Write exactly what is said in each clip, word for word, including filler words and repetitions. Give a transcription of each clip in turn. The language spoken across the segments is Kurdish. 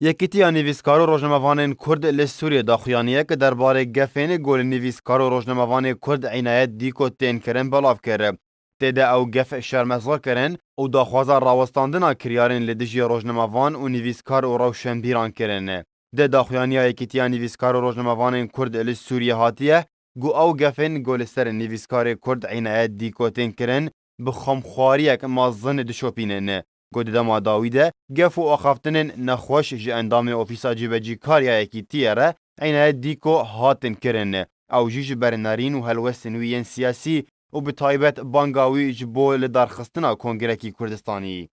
Yekîtiya Nivîskar û Rojnamevanên Kurd li Sûriyê daxuyaniyek derbarê gefên ku li nivîskar û rojnamevanê Kurd Înayet Dîko tên kirin belav kir. Tê de ew gef şermezar kirin û daxwaza rawestandina kiryarên li dijî rojnamevan û nivîskar û rewşenbîran kirin. Di daxuyaniya Yekîtiya Nivîskar û Rojnamevanên Kurd li Sûriyê hatiye, ku ew gefên ku li ser nivîskarê Kurd Înayet Dîko tên kirin, bi xemxwariyek mezin dişopînin. Ku di dema dawî de gef û axaftinên nexweş ji endamê Ofîsa Cîbecîkar ya Yekîtiyê re Înayet Dîko hatin kirin. Ew jî ji ber nerîn û helwestên wî yên siyasî û bi taybet banga wî ji bo lidarxistina Kongrekî Kurdistanî.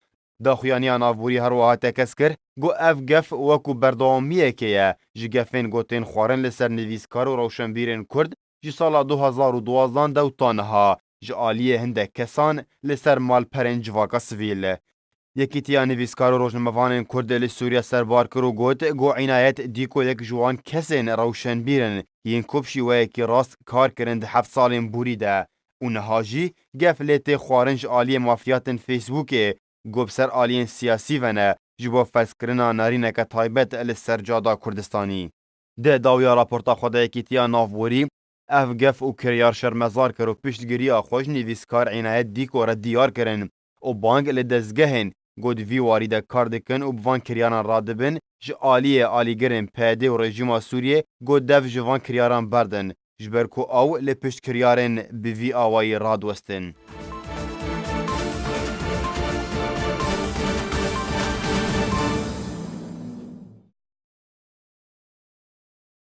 Daxuyaniya navborî her wiha tekez kir, ku ev gef wekû berdewamiyekê ye ji gefên ku tên xwarin li ser nivîskar û rewşenbîrên Kurd ji sala du hezar û duwazdeh de û ta niha ji aliyê hindek kesan li ser malperên civaka sivîl. Yekîtiya Nivîskar û Rojnamevanên Kurd li Sûriye serbar kir û got, ku Înayet Dîko yek ji wan kesên rewşenbîr in, yên ku bi şîweyekî rast kar kirin di heft salên borî de û niha jî gef lê tê xwarin ji aliyê mafiyatên Facebookê, ku bi ser aliyên siyasî ve ne, ji bo ferzkirina nerîneke taybet li ser cada Kurdistanî. Di dawiya raporta xwe de Yekîtiya Navborî ev gef û kiryar şermezar kir û piştgiriya xwe ji nivîskar Înayet Dîko re diyar kirin û bang li dezgehên ku di vî warî de kar dikin û bi van kiryaran radibin, ji aliyê alîgirên P Y D û rejîma Sûriyê ku dev ji van kiryaran berdin, ji ber ku ew li pişt kiryarên bi vî awayî radiwestin.